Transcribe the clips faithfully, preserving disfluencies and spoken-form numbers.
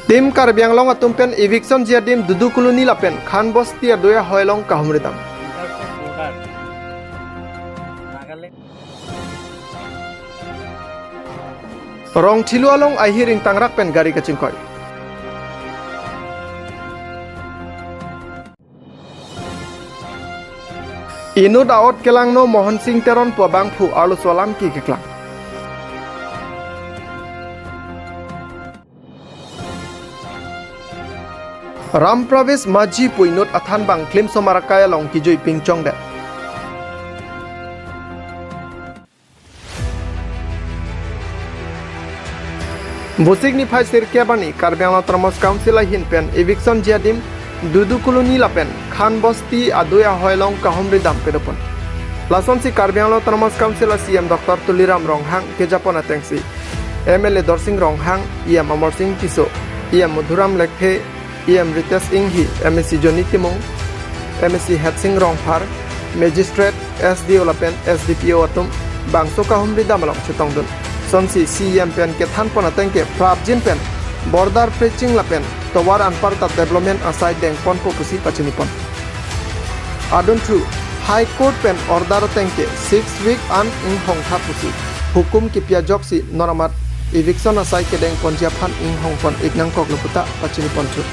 Team Karbi Anglong atum pen eviction ji adim Dudu Colony lapen Khan Bosti adui ahoi along kahumri dam. Rongthelu along ahir ingtangrak pen gari kachingkoi. Inut a-ot kelangno Mohon Sing Teron pu abangphu arloso alam ke keklang. Ram Pravesh Majhi pu inut athanbang klimsomar akai along kejui pingchongdet. Vosik niphai sirkep arni Karbi Anglong Autonomous Council ahin pen eviction ji adim Dudu Colony lapen Khan Bosti adui ahoi along kahumri dam pedopon. Lasonsi Karbi Anglong Autonomous Council a C E M Doctor Tuliram Ronghang kejapon atengsi M L A Dorsing Ronghang, E M Amarsing Tisso, E M Madhuram Lekthe, E M Ritesh Enghi, M A C Johnny Timung, M A C Hetsing Rongphar, Magistrate, S D O lapen S D P O atum bangso kahumri dam along chetongdun. Sonsi C E M pen kethanpon ateng ke prapjin pen border patching lapen tovar anparta development asai dengponpo pusi pachinipon. Adunthu High Court pen order ateng ke six week an inghongtha pusi hukum kipi ajoksi non amat eviction asai kedengponji aphan inghongpon ik nangkoklo puta pachiniponthu.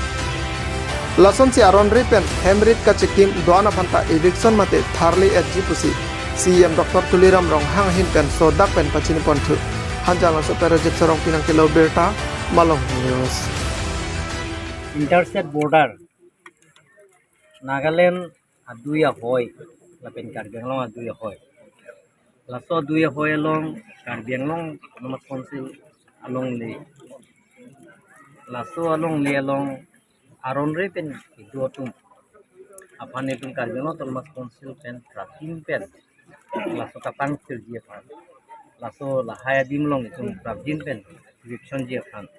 Lasonsi aron ri pen hem rit kachekim do-an aphanta eviction mate tharli etji pusi C E M Doctor Tuliram Ronghang ahin pen sodak pen pachiniponthu. Hanjang laso pen Rajib Sarong pinang kelo birta Malong News. Interstate border Nagaland adui ahoi lapen Karbi Anglong adui ahoi. Laso adui ahoi along Karbi Anglong Autonomous Council alongle, laso alongle along aron ri pen kedo atum aphan itum Karbi Anglong Autonomous Council pen prapjin pen laso kapangthirji aphan, laso lahai adim along itum prapjin pen evictionji aphan,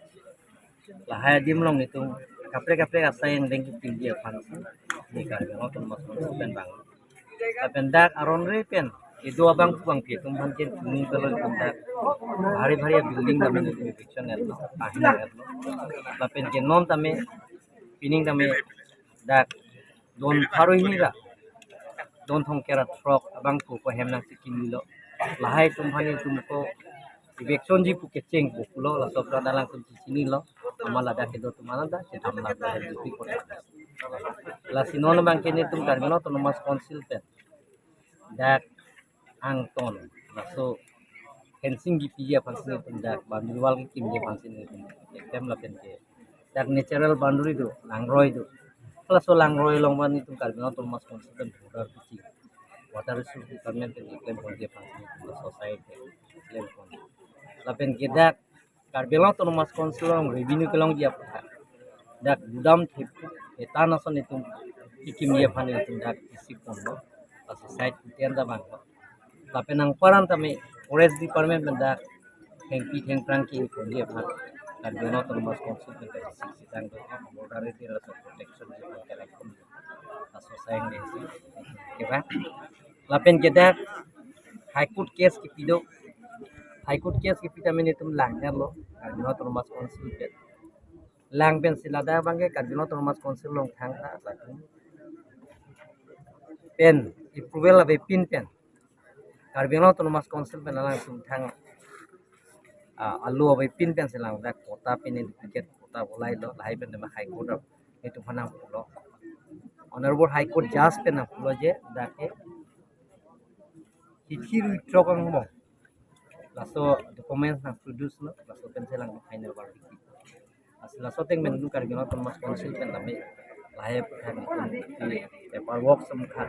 lahai adim along itum kaprek kaprek asai angdeng kipiji aphan si ne Karbi Anglong Autonomous Council pen bang. Lapen dak aron ri pen kedo abangphu abangpi atum aphan ke tumi kalo itum dak bhari bhari building dam itum eviction etlo, ahin etlo. Lapen ke non tame pining tame dak don pharo hini ra don thomkep ra throk abangphu ko hem nangchekimlo. Lahai atum aphan itum ko evictionji pu kecheng pu pulo, laso aprat alangtum chinilo. Amat ladak kedo atum aphan dak kedam la hem juti ko. Lasi non abang ke netum Karbi Anglong Autonomous Council pen dak angton laso fencing kipiji aphan si netum dak boundary wall kekimji aphan si netum ekdam lapen ke dak natural boundary do, langroi do. Laso langroi along abang netum Karbi Anglong Autonomous Council pen border kisi Water Resource Department pen keklem ponji aphan si netum laso side pen klem pon. Lapen ke dak Karbi Anglong Autonomous Council along revenue kelongji aphan dak gudam thip etan ason itum kekimji aphan itum dak isi ponlo. Laso side pen ta bang. Lapen anparta tame Forest Department pen dak thengpi thengphrang keponji aphan Karbi Anglong Autonomous Council pen dak isi sitang do border area laso protection ji aphan kelak pon. Laso asai angdeng si keba. Lapen ke dak High Court case kipi do. High Court case kipi tame netum lang herlo Karbi Anglong Autonomous Council pen. Lang pensi ladak abang ke Karbi Anglong Autonomous Council along thangta latum pen approval avepin pen Karbi Anglong Autonomous Council pen alangtum thang, ah, alo avepin pensi lang dak patta pen duplicate patta bolailo, lahai pen ma High Court netum aphan nangpulo. Honorable High Court Judge pen nangpulo je dak ke hithi rui throk angbong laso documents nangproducelo, laso pensi lang final verdict. Lasi laso ateng pen Karbi Anglong Autonomous Council pen tame lahai aphuthak itum paperwork sumkha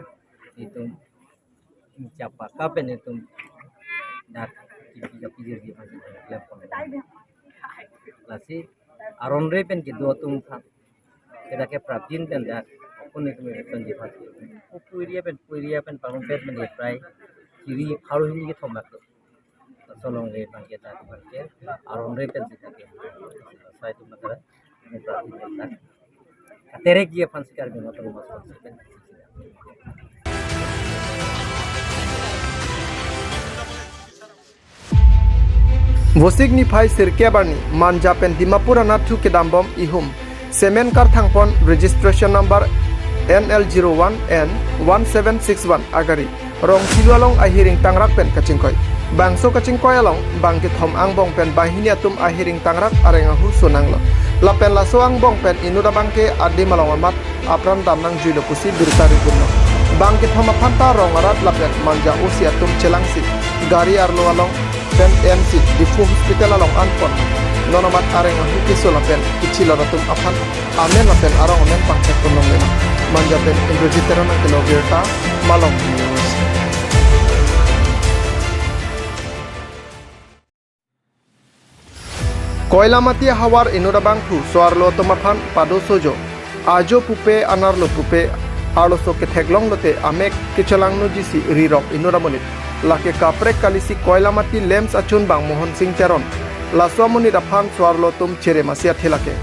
itum chapaka pen itum dak kipi kapi jirgi masih klem pon. Lasi aron ri pen kedo atum aphan ke dak ke prapjin pen dak akun itum eviction ji aphan. Pu area pen, pu area pen parumpet pen eprai kiri pharo hini kethom dak. Laso alongle abang ke dak abang ke aron ri pen si dak ke sai itum dak ke prapjin pen dak katerek ji aphan si Karbi Anglong Autonomous Council pen. Vosik niphai sirkep arni Manja pen Dimapur anatthu kedambom ihum cement car thangpon registration number N L zero one N one seven six one agari rong silu along ahiring tangrak pen kachingkoi. Bangso kachingkoi along bangkethom angbong pen banghini atum ahiring tangrak areng ahu sonanglo. Lapen laso angbong pen inut abangke adim along amat apran dam nangjuilo pusi birta ribunlo. Bangkethom aphanta rong arat lapen Manja O C atum chelangsi gari arlo along pen ensi Diphu Hospital along anpon. Non amat areng ahu keso lapen kechilor atum aphan amen lapen arong amen pangchek ponlonglelo. Manja pen Indrajit Teron nangkelo birta, Malong News. Koilamati havar inut abangphu so-arlo atum aphan padosojo. Ajo pupe, anerlo pupe, arloso ketheklonglote amek kechelangno jisi rirok inut amonit. Lake kaprek kalisi Koilamati LAMPS achunbang Mohon Singh Teron. Laso amonit aphan so-arlo atum cherem asi athe lake.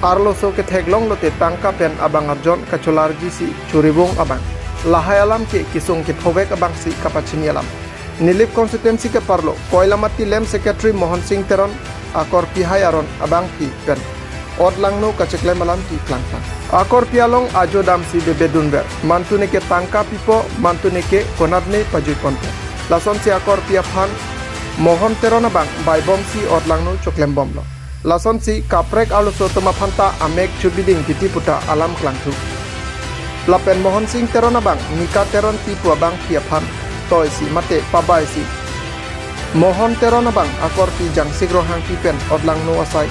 Arloso ketheklonglote tangka pen abang arjon kacholarjisi churibung abang. Lahai alam ke kesung kephovek abangsi kapachini alam. Nilip constituency keparlo Koilamati LAMPS Secretary Mohon Singh Teron akorpi hai aron abangpi pen otlangno kacheklem alam keklangpon. Akorpi along ajo damsi bebedunver. Mantune ke tangka pipo, mantune ke konatne pajuiponpo. Lasonsi akorpi aphan Mohon Teron abang baibomsi otlangno choklembomlo. Lasonsi kaprek arloso atum aphanta amek chubiding titi puta alam klangthu. Lapen Mohon Singh Teron abang Nika Teronpi pu abangpi aphan toisi mate pabaisi Mohon Teron abang akorpi Jangsik Ronghangpi pen otlangno asai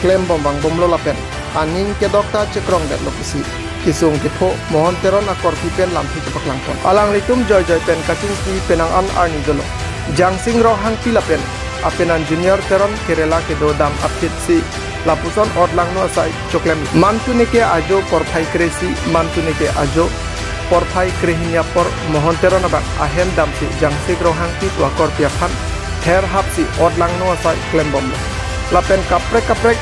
klembom vangbomlo lapen aning kedokta chekrongdetlo pusi kesung kepho Mohon Teron akorpi pen lamthe chepaklangpon. Alanglitum joijoi pen kachingki penang an arni dolo. Jangsik Ronghangpi lapen apenan Junior Teron Kerala kedo dam aphitsi lapuson otlangno asai choklem. Mantune ke ajo porphai kresi, mantune ke ajo porphai krehini apor Mohon Teron abang ahem damsi Jangsik Ronghangpi pu akorpi aphan ther hapsi otlangno asai klembomlo. Lapen kaprek kaprek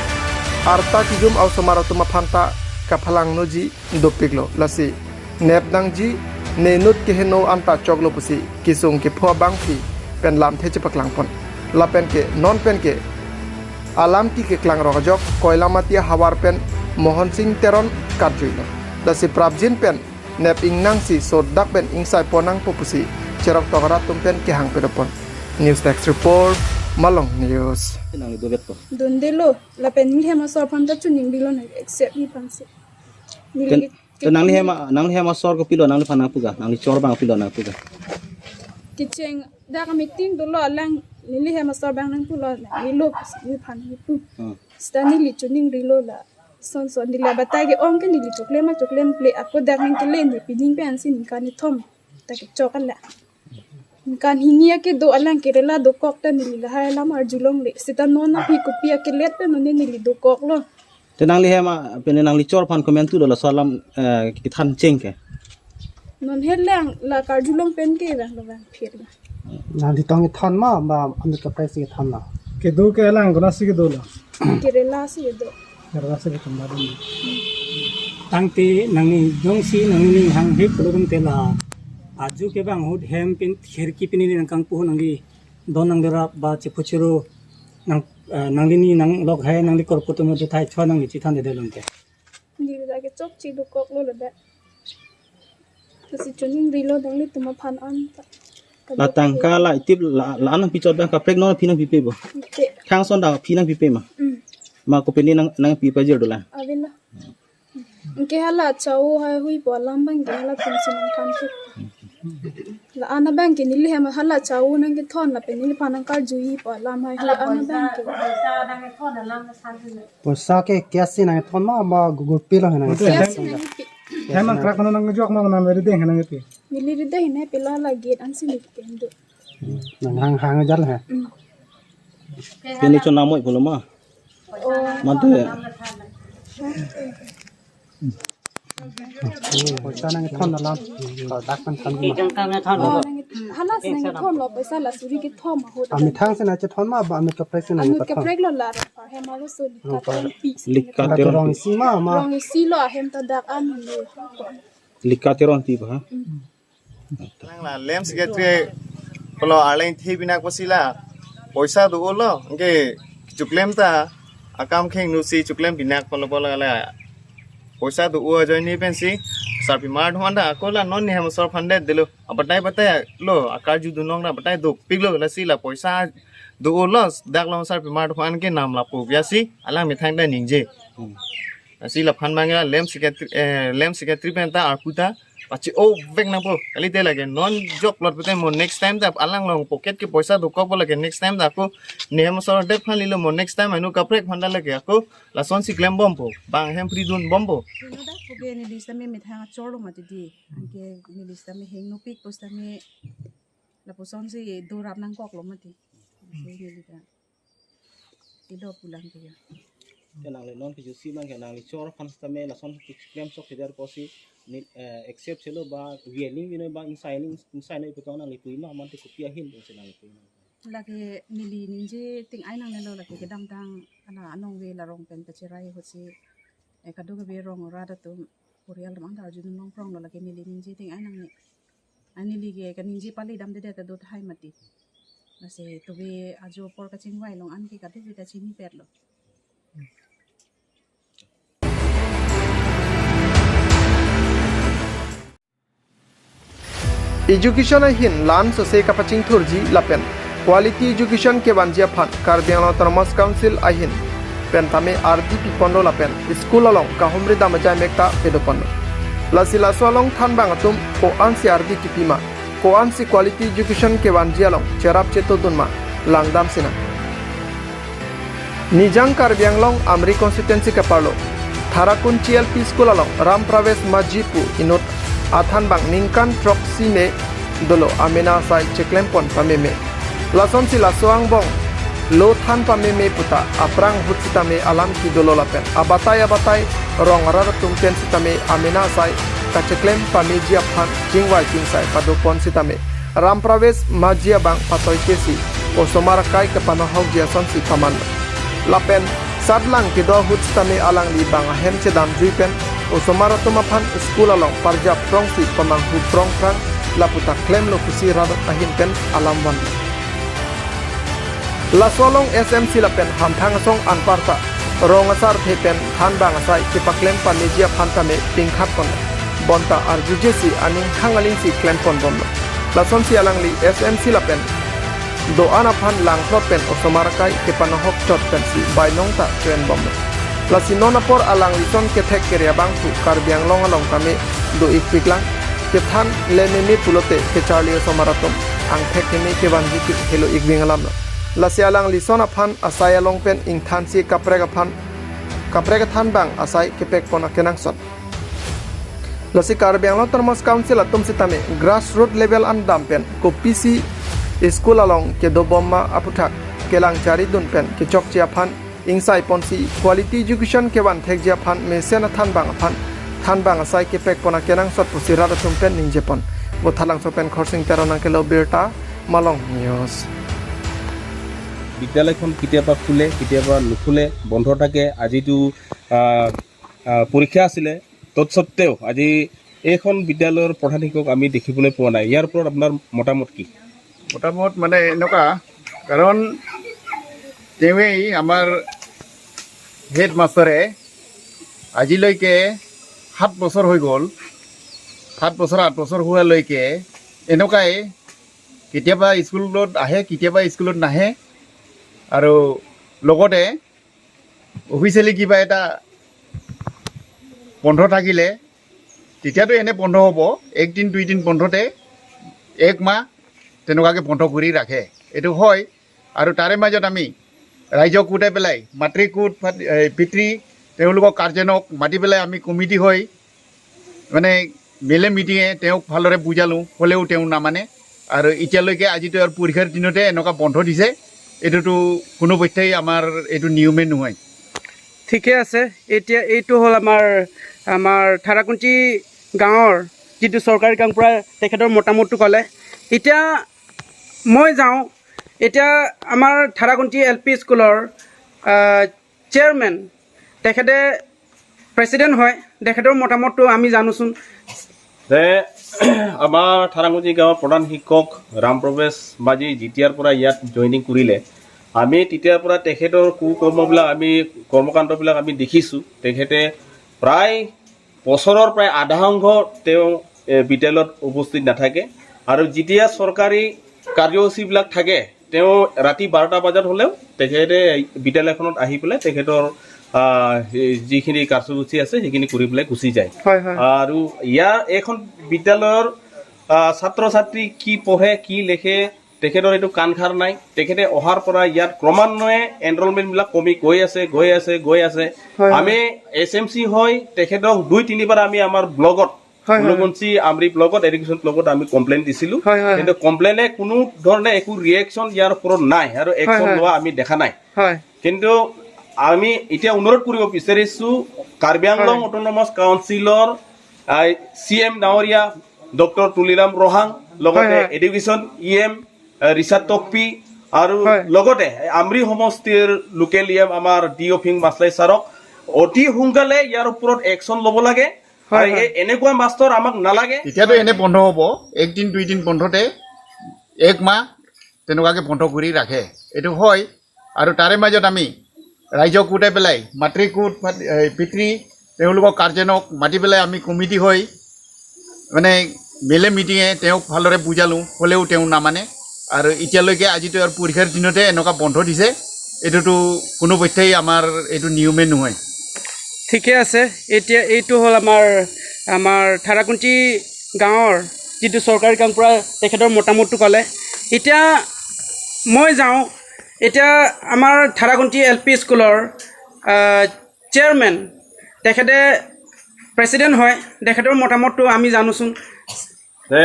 arta kijum a-osomar atum aphanta kaphalangnoji dopiklo. Lasi nep nangji, ne inut keheno anta choklo pusi kesung kepho abangpi pen lamthe chepaklangpon. Lapen ke non pen ke alam ke keklang rok ajok Koilamati havar pen Mohon Singh Teron katjuilo. Lasi prapjin pen nep ingnangsi sodak pen ingsai ponnangpo pusi cheroktok arat atum pen kehang pedopon. News Desk Report, Malong News. Nangli dovetpo. Dundelo, lapen neli hem asor aphanta chuningbilo na accept ni phansi. Neli Ken- Te nangli hem a-, nangli hem asor kopilo nangliphan nangpuga, nangli chor abang kopilo nangpuga. Kecheng dak meeting dolo alang neli hem asor abang nangpulo nanglilo neliphan nangpu. Hmm. Seta neli chuningrilo la. Son son neli abatai ke-ong ke neli choklem ma choklemkle ako dak nangkele ne pining pen si ningkan ni thom. Ta kechok ala. Ningkan hini akedo alang Kerala dokok ta neli lahai alam arjulongle. Seta non aphi kopi akelet pen non neli dokoklo. Te nangli hem a, pine nangli chor aphan komantulo laso alam, eh, kethan cheng ke. Non helang la karjulong pen ke vanglo vangphirlo. Nangli tong kethon ma ba amit kaprek si kethon ma? Kedo ke lang konatsi kedolo? Kerala si kedo. Kerala si kedo ma dun. Tangte nangli jongsi nangli ning hanghe pulo dum te la. Ajo ke bang ahut hem pen kherki pen neli nangkangpu nangli don nangderap ba chephuchero nang, eh, nanglini nanglok hai nangli korpo atum aduthai chua nangli chithandedetlo te. Neli dak kechokche dokoklo ladak. Lasi chuningrilo nanglitum aphan anta. La tangka la itip la, la-an nangpichot abang kaprek non aphi nangpipe bo? Pipe. Khangson dak aphi nangpipe ma? Mm. Ma kopine nang, nangpi pajir dolang? Avelo. Ke hala chau haihui pu alam abang ke halatum si nangthan thek. La-an abang ke neli hem hala chau nangkethon lapen neliphan nangkarjui pu alam haihui an abang ke. Poisa ke cash si nangkethon ma ba Google Pay lo nang? Cash si nangpi. Hem angkrak nangjuak ma nang rideng nangpi? Neli rideng nangpi la la gate ansi neli kendo. Nang hang hang jal he. Mm. Pine chonamoi pulo ma? Oh. Mate. Poisa nangkethon alam. Kaldak nangthan ma? Oh, nang, hala si nangkethonlo poisa la suri kethom ahut. Amethang si nangchethon ma ba amit kaprek si nangkethon? Amit kaprek lo la ra pa hem aro so lika Teronpi. Lika Teronpi. Rong isi ma ma. Rong isi lo ahem ta dak an lo. Lika Teronpi ba ha? Mm. Lang la LAMPS Secretary pulo arleng the binak pasila. Poisa do-olo, anke kechoklem ta akam kheng nu si choklem pinak polo polo la. Poisa do-o ajoine pensi sarpimar do-an ta ako la non nihem asor aphan det delo. Abatai batai lo, akarju dunong ta batai dopiklo, lasi la poisa do-olo, dak long sarpimar do-an ke nam lapu biasi alang methang ta ningje. Hmm. Lasi laphan bang la lem secretary, eh, lem secretary pen ta arpu ta pachi-o vek nangpo. Kalite lake non jok lot pute mo next time ta alang long pocket ke poisa dokok po, lake next time ta ako nihem asor det aphan lilo, mo next time anu kaprek aphan ta lake ako lasonsi klembompo. Bang hem pri dunbompo. Ino dak puke neli sitame methang achorlo mati di. Anke neli sitame hengnopik pusitame lapusonsi dorap nangkoklo mati. Anke neli ta ido pulang ke ya. Ke nangli non kejusi mang ke nangli chor aphan sitame lason keklem sok kedar pusi ne, eh, accept selo ba willing ino ba insai ning insai noi petong nangli pui ma mante kopi ahin pensi nangli pui ma. Lake neli ningje ting-ai nangnelo, lake kedamtang ana anong ve la rong pen ta cherai ahutsi, eh, kadokave rong rat atum porial atum ang ta arju nongkronglo, lake neli ningje ting-ai nangne. Ani lake kaningje pali damdedet ta do tahai mati. Lasi tove ajo apor kachingvai along anke kadokave ta chinipetlo. Education ahin la-an sose kapachingthurji lapen quality education kevanji aphan Karbi Anglong Autonomous Council ahin pen tame ardi piponlo lapen school along kahumri dam ajai mek ta pedoponlo. Lasi laso along thanbang atum ko-ansi ardi kipima, ko-ansi quality education kevanji along cherap chetodun ma, langdam sinang. Nijang Karbi Anglong Amri constituency keparlo Tharakunchi L P School along Ram Pravesh Majhi pu inut athanbang ningkan throksi me dolo amena asai cheklempon pameme. Lasonsi laso angbong lo than pameme puta aphrang ahut sitame alam kedolo lapen abatai abatai rong rat atum pen sitame amena asai kacheklem pameji aphan chingvai chingsai padopon sitame Ram Pravesh Majhi abang patoi kesi osomar akai kepanohokji asonsi paman. Lapen satlang kedo ahut sitame alangli bang ahem chedamjui pen osomar atum aphan school along parjap prongsi pamanghu prong phrang lapu ta klemlo pusi rat ahin pen alam van. Laso along S M C lapen hamphang asong anparta rong asarthe pen thanbang asai kepaklem pameji aphan tame pingkhat pon. Bonta arjujesi aning hang alingsi klempon bomlo. Lasonsi alangli S M C lapen do-an aphan langplot pen osomar akai kepanohok chot pensi bainong ta chuen bomlo. Lasi non apor alanglison kethek kere abangphu Karbi Anglong along tame do-ikpiklang, kethan le meme pulote kecharli osomar atum angthek keme kevanji tik helo ikving alamlo. Lasi alanglison aphan asai along pen ingthansi kaprek aphan kaprek athanbang asai kepekpon akenangsot. Lasi Karbi Anglong Autonomous Council atum sitame grassroot level an dam pen kopisi school along kedobom ma aputhak kelang charidun pen kechokche aphan ingsai ponsi quality education kevan thekji aphan mesen athanbang aphan thanbang asai kepekpon akenangsot pusi rat atum pen ningjepon. Vothatlangso pen Khorsing Teron nangkelo birta, Malong News. বিদ্যালয়খন কেতিয়াবা খোলে, কেতিয়াবা নুখোলে, বন্ধ থাকে। আজিতো আহ, আহ, পৰীক্ষা আছিলে, তৎসত্ত্বেও আজি এইখন বিদ্যালয়ৰ প্ৰধান শিক্ষক আমি দেখিবলৈ পোৱা নাই। ইয়াৰ ওপৰত আপোনাৰ মতামত কি? মতামত মানে এনেকুৱা, কাৰণ তেওঁৱেই আমাৰ হেড মাষ্টৰে। আজিলৈকে সাত বছৰ হৈ গ'ল। সাত বছৰ, আঠ বছৰ হোৱালৈকে এনেকুৱাই, কেতিয়াবা স্কুলত আহে, কেতিয়াবা স্কুলত নাহে। আৰু লগতে অফিচিয়েলি কিবা এটা বন্ধ থাকিলে তেতিয়াতো এনে বন্ধ হ'ব, একদিন দুইদিন বন্ধতে এক মাহ তেনেকুৱাকৈ বন্ধ কৰি ৰাখে, এইটো হয়। আৰু তাৰে মাজত আমি ৰাইজক গোটাই পেলাই মাতৃ গোট, পিতৃ, তেওঁলোকৰ গাৰ্জেনক মাতি পেলাই আমি কমিটি হৈ মানে মেলে মিটিঙে তেওঁক ভালদৰে বুজালোঁ, হ'লেও তেওঁ নামানে। আৰু এতিয়ালৈকে আজিতো আৰু পৰীক্ষাৰ দিনতে এনেকুৱা বন্ধ দিছে, এইটোতো কোনোপধ্যেই আমাৰ এইটো নিয়মে নহয়। ঠিকে আছে। এতিয়া এইটো হ'ল আমাৰ, আমাৰ থাৰাকুঞ্চি গাঁৱৰ যিটো চৰকাৰী কাম কৰা, তেখেতৰ মতামতটো ক'লে। এতিয়া মই যাওঁ, এতিয়া আমাৰ থাৰাকুঞ্চি এল পি স্কুলৰ, আহ, চেয়াৰমেন, তেখেতে প্ৰেচিডেণ্ট হয়, তেখেতৰ মতামতটো আমি জানোচোন। যে আমাৰ থাৰাকুঞ্চি গাঁৱৰ প্ৰধান শিক্ষক ৰাম প্ৰৱেশ মাঝী যেতিয়াৰ পৰা ইয়াত জইনিং কৰিলে, আমি তেতিয়াৰ পৰা তেখেতৰ কুকৰ্মবিলাক, আমি কৰ্মকাণ্ডবিলাক আমি দেখিছোঁ। তেখেতে প্ৰায় বছৰৰ প্ৰায় আধা অংশ তেওঁ, এ, বিদ্যালয়ত উপস্থিত নাথাকে। আৰু যেতিয়া চৰকাৰী কাৰ্যসূচীবিলাক থাকে, তেওঁ ৰাতি বাৰটা বজাত হ'লেও তেখেতে বিদ্যালয়খনত আহি পেলাই তেখেতৰ, আহ, এই যিখিনি কাৰ্যসূচী আছে, সেইখিনি কৰি পেলাই গুচি যায়। হয়, হয়। আৰু ইয়াৰ এইখন বিদ্যালয়ৰ, আহ, ছাত্ৰ ছাত্ৰী কি পঢ়ে, কি লিখে, তেখেতৰ এইটো কাণসাৰ নাই। তেখেতে অহাৰ পৰা ইয়াত ক্ৰমান্বয়ে এনৰলমেণ্টবিলাক কমি গৈ আছে, গৈ আছে, গৈ আছে। হয়, হয়। আমি এছ এম চি হৈ তেখেতক দুই তিনিবাৰ আমি আমাৰ ব্লগত, হয়, হয়। ঊনকোষী আমৰি ব্লগত, এডুকেশ্যন ব্লগত আমি কমপ্লেইন দিছিলোঁ। হয়, হয়, হয়। কিন্তু কমপ্লেইনে কোনো ধৰণে একো ৰিয়েকশ্যন ইয়াৰ ওপৰত নাই আৰু একশ্যন, হয়, হয়। লোৱা আমি দেখা নাই। হয়। কিন্তু আমি এতিয়া অনুৰোধ কৰিব বিচাৰিছোঁ, কাৰ্বি আংলং, হয়। অট'নমাছ কাউন্সিলৰ, আই, চি এম ডাঙৰীয়া ডক্টৰ তুলিৰাম ৰহাং, লগতে, হয়, হয়। এডুকেশ্যন ই এম, আ, ৰিচাৰ্ড টকপি আৰু, হয়। লগতে আমৰি সমষ্টিৰ লোকেল ই এম আমাৰ ডি অফিং মাছলাই ছাৰক অতি সোনকালে ইয়াৰ ওপৰত একশ্যন ল'ব লাগে। হয়, আৰু হয়। এই এনেকুৱা মাষ্টৰ আমাক নালাগে। এতিয়াতো এনে বন্ধ হ'ব, একদিন দুইদিন বন্ধতে এক মাহ তেনেকুৱাকে বন্ধ কৰি ৰাখে, এইটো হয়। আৰু তাৰে মাজত আমি ৰাইজক গোটাই পেলাই মাতৃ গোট, পিতৃ, তেওঁলোকক গাৰ্জেনক মাতি পেলাই আমি কমিটি হৈ মানে মেলে মিটিঙে তেওঁক ভালদৰে বুজালোঁ, হ'লেও তেওঁ নামানে। আৰু এতিয়ালৈকে আজিতো আৰু পৰীক্ষাৰ দিনতে এনেকুৱা বন্ধ দিছে, এইটোতো কোনোপধ্যেই আমাৰ এইটো নিয়মে নহয়। ঠিকে আছে। এতিয়া এইটো হ'ল আমাৰ, আমাৰ ঠাৰাকুন্থি গাঁৱৰ যিটো চৰকাৰী কাম কৰা, তেখেতৰ মতামতটো ক'লে। এতিয়া মই যাওঁ, এতিয়া আমাৰ ঠাৰাকুন্থি এল পি স্কুলৰ, আহ, চেয়াৰমেন, তেখেতে প্ৰেচিডেণ্ট হয়, তেখেতৰ মতামতটো আমি জানোচোন। যে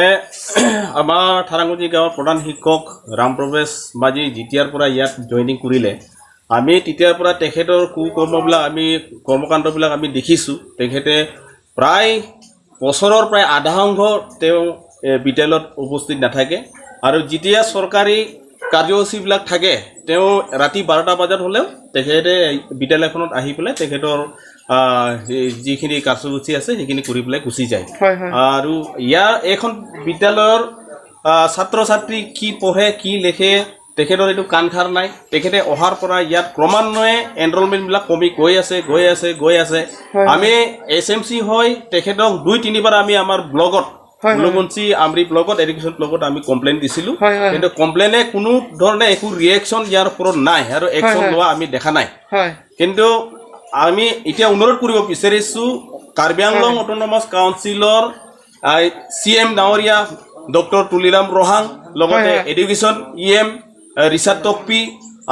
আমাৰ ঠাৰাকুন্থি গাঁৱৰ প্ৰধান শিক্ষক ৰাম প্ৰৱেশ মাঝী যেতিয়াৰ পৰা ইয়াত জইনিং কৰিলে, আমি তেতিয়াৰ পৰা তেখেতৰ কুকৰ্মবিলাক, আমি কৰ্মকাণ্ডবিলাক আমি দেখিছোঁ। তেখেতে প্ৰায় বছৰৰ প্ৰায় আধা অংশ তেওঁ, এ, বিদ্যালয়ত উপস্থিত নাথাকে। আৰু যেতিয়া চৰকাৰী কাৰ্যসূচীবিলাক থাকে, তেওঁ ৰাতি বাৰটা বজাত হ'লেও তেখেতে বিদ্যালয়খনত আহি পেলাই তেখেতৰ, আহ, এই যিখিনি কাৰ্যসূচী আছে, সেইখিনি কৰি পেলাই গুচি যায়। হয়, হয়। আৰু ইয়াৰ এইখন বিদ্যালয়ৰ, আহ, ছাত্ৰ ছাত্ৰী কি পঢ়ে, কি লিখে, তেখেতৰ এইটো কাণসাৰ নাই। তেখেতে অহাৰ পৰা ইয়াত ক্ৰমান্বয়ে এনৰলমেণ্টবিলাক কমি গৈ আছে, গৈ আছে, গৈ আছে। হয়, হয়। আমি এছ এম চি হৈ তেখেতক দুই তিনিবাৰ আমি আমাৰ ব্লগত, হয়, হয়। ঊনকোষী আমৰি ব্লগত, এডুকেশ্যন ব্লগত আমি কমপ্লেইন দিছিলোঁ। হয়, হয়। কিন্তু কমপ্লেইনে কোনো ধৰণে একো ৰিয়েকশ্যন ইয়াৰ ওপৰত নাই আৰু একশ্যন, হয়, হয়। লোৱা আমি দেখা নাই। হয়। কিন্তু আমি এতিয়া অনুৰোধ কৰিব বিচাৰিছোঁ, কাৰ্বি আংলং, হয়। অট'নমাছ কাউন্সিলৰ, আই, চি এম ডাঙৰীয়া ডক্টৰ তুলিৰাম ৰহাং, লগতে, হয়, হয়। এডুকেশ্যন ই এম, আ, ৰিচাৰ্ড টকপি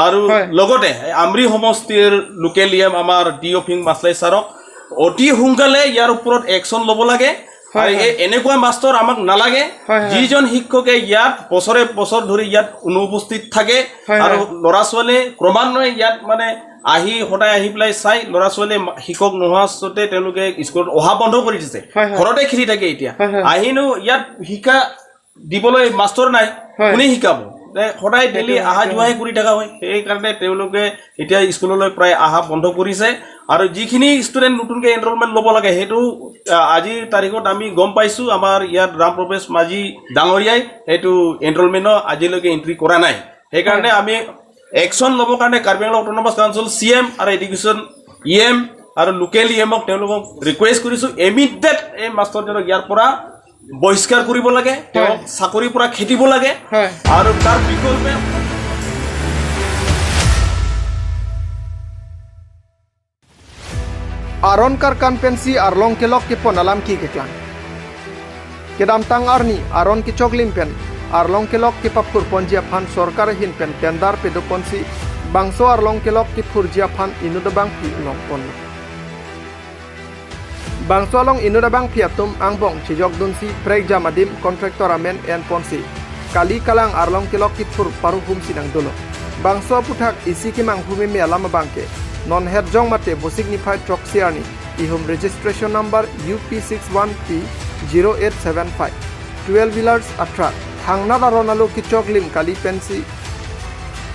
আৰু, হয়। লগতে আমৰি সমষ্টিৰ লোকেল ই এম আমাৰ ডি অফিং মাছলাই ছাৰক অতি সোনকালে ইয়াৰ ওপৰত একশ্যন ল'ব লাগে। হয়, আৰু এই, হয়। এনেকুৱা মাষ্টৰ আমাক নালাগে। হয়, হয়। যিজন শিক্ষকে ইয়াত বছৰে বছৰ ধৰি ইয়াত অনুপস্থিত থাকে, হয়, আৰু, হয়। ল'ৰা ছোৱালীয়ে ক্ৰমান্বয়ে ইয়াত মানে আহি, সদায় আহি পেলাই চাই, ল'ৰা ছোৱালীয়ে মা-, শিক্ষক নোহোৱা স্বত্তে তেওঁলোকে স্কুলত অহা বন্ধ কৰি দিছে। হয়, হয়। ঘৰতে খেলি থাকে এতিয়া। হয়, হয়। আহিনো ইয়াত শিক্ষা দিবলৈ মাষ্টৰ নাই, হয়। কোনে শিকাব? তে সদায় ডেইলি, সেইটোৱে, অহা সেইটোৱে। যোৱাহে কৰি থকা হয়। সেইকাৰণে তেওঁলোকে এতিয়া স্কুললৈ প্ৰায় অহা বন্ধ কৰিছে। আৰু যিখিনি ষ্টুডেণ্ট নতুনকৈ এনৰলমেণ্ট ল'ব লাগে, সেইটো, আ, আজিৰ তাৰিখত আমি গম পাইছোঁ, আমাৰ ইয়াত ৰাম প্ৰৱেশ মাঝী ডাঙৰীয়াই সেইটো এনৰলমেণ্টৰ আজিলৈকে এণ্ট্ৰি কৰা নাই। সেইকাৰণে, হয়। আমি একশ্যন ল'বৰ কাৰণে Karbi Anglong autonomous council C M আৰু এডুকেশ্যন ই এম আৰু লোকেল ই এমক তেওঁলোকক ৰিকুৱেষ্ট কৰিছোঁ, ইমিডিয়েট এই মাষ্টৰজনক ইয়াৰ পৰা বহিষ্কাৰ কৰিব লাগে, তেওঁক, হয়। চাকৰিৰ পৰা খেদিব লাগে। হয়। আৰু তাৰ বিকল্পে Aron karkan pensi arlong kelok kepon alam keklang. Kedamtang arni aron kechoklim pen arlong kelok kepaphur ponji aphan sorkar ahin pen tender pedo ponsi bangso arlong kelok kephurji aphan inut abangpi longpon. Bangso along inut abangpi atum angbong chejok dunsi prekjam adim contractor amen en ponsi kali kalang arlong kelok kephur paruhum sinang dolo. Bangso aphuthak isi kemanghu meme alam abangke non Hetjong mate Vosik niphai throksi arni ihum registration number U P six one P zero eight seven five twelve wheelers atruck thangnat aron alo kechoklim kali pensi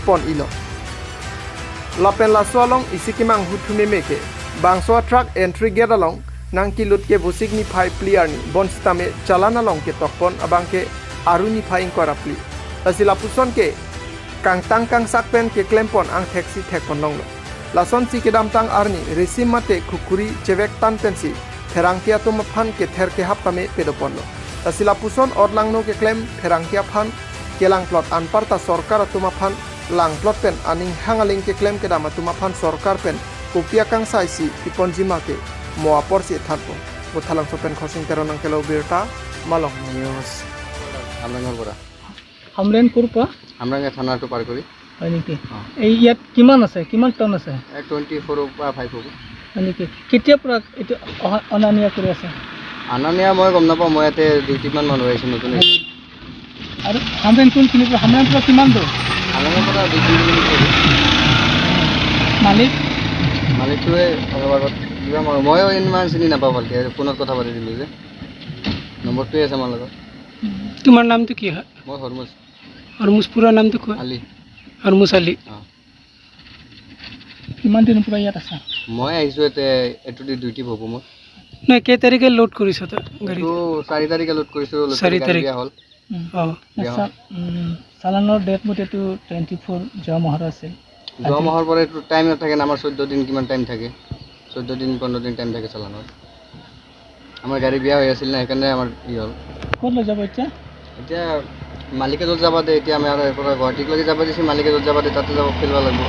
pon ilo. Lapen laso along isi kemanghu thu meme ke bangso atruck entry gate along nangkelut ke Vosik niphai phli arni bonsitame challan along ketokpon abangke aru niphai ingkoi ra phli. Lasi lapuson ke kangtang kangsak pen keklem pon angthek si thek pon longlo. Lasonsi kedamtang arni resim mate khukuri chevek tan pensi pherangke atum aphan kether kehap tame pedo ponlo. Lasi lapuson otlangno keklem pherangke aphan kelang plot anparta sorkar atum aphan lang plot pen aning hang aling keklem kedam atum aphan sorkar pen kopi akangsai si piponji ma ke mo apor si than pon. Bothalangso pen Khorsing Teron nangkelo birta, Malong News. আমরাঙার পৰা। হামৰেণ ক'ৰ পৰা? আমৰাঙা থানাটো পাৰ কৰি। হয় নেকি? অ। এই ইয়াত কিমান আছে, কিমান টন আছে? এক টুৱেণ্টি ফ'ৰৰ পৰা ফাইভ হ'ব। হয় নেকি? কেতিয়াৰ পৰা এইটো অহা, অনা নিয়া কৰি আছে? অনা নিয়া মই গম নাপাওঁ, মই ইয়াতে দুই তিনিমান মানুহ আহিছোঁ নতুন আহিছোঁ। আৰু হামৰেণ কোনখিনিৰ পৰা, হামৰেণৰ পৰা কিমান দূৰ? আমৰাঙৰ পৰা দুই তিনি কিলোমিটাৰ হ'ব। মালিক? মালিকটোৱে অলপ আগত কিবা মই, ময়ো ইমান চিনি নাপাওঁ ভালকৈ, ফোনত কথা পাতি দিলোঁ যে। নম্বৰটোৱে আছে আমাৰ লগত। তোমাৰ নামটো কি হয়? মই হৰমুজ। হৰমুজ, পুৰা নামটো কোৱা? আলী। হৰমুজ আলী। অ। কিমান দিনৰ পৰা ইয়াত আছা? মই আহিছোঁ ইয়াতে, এইটো দি ডিউটি হ'ব মোৰ। নাই, কেই তাৰিখে লোড কৰিছা তই গাড়ী? এইটো চাৰি তাৰিখে লোড কৰিছোঁ, লোড চাৰি কৰি গাড়ী তাৰিখ। বিয়া হ'ল। উম। অ। বিয়া হ'ল। চা-, উম, চালানৰ ডেট মতেতো টুৱেণ্টি ফ'ৰ যোৱা মাহৰ আছিল। যোৱা আজি মাহৰ পৰা এইটো টাইম নাথাকে না, আমাৰ চৈধ্য দিন কিমান টাইম থাকে, চৈধ্য দিন, পোন্ধৰ দিন টাইম থাকে চালানৰ। আমাৰ গাড়ী বিয়া হৈ আছিল না, সেইকাৰণে আমাৰ ই হ'ল। ক'ত লৈ যাব এতিয়া? এতিয়া মালিকে য'ত যাব দিয়ে, এতিয়া আমি আৰু ইয়াৰ পৰা গুৱাহাটীলৈকে যাব দিছে, মালিকে য'ত যাব দিয়ে তাতে যাব, পেলাব লাগিব।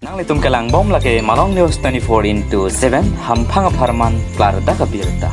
Nanglitum kelang bom lake Malong News twenty-four into seven, hamphang apharman klardak abirta.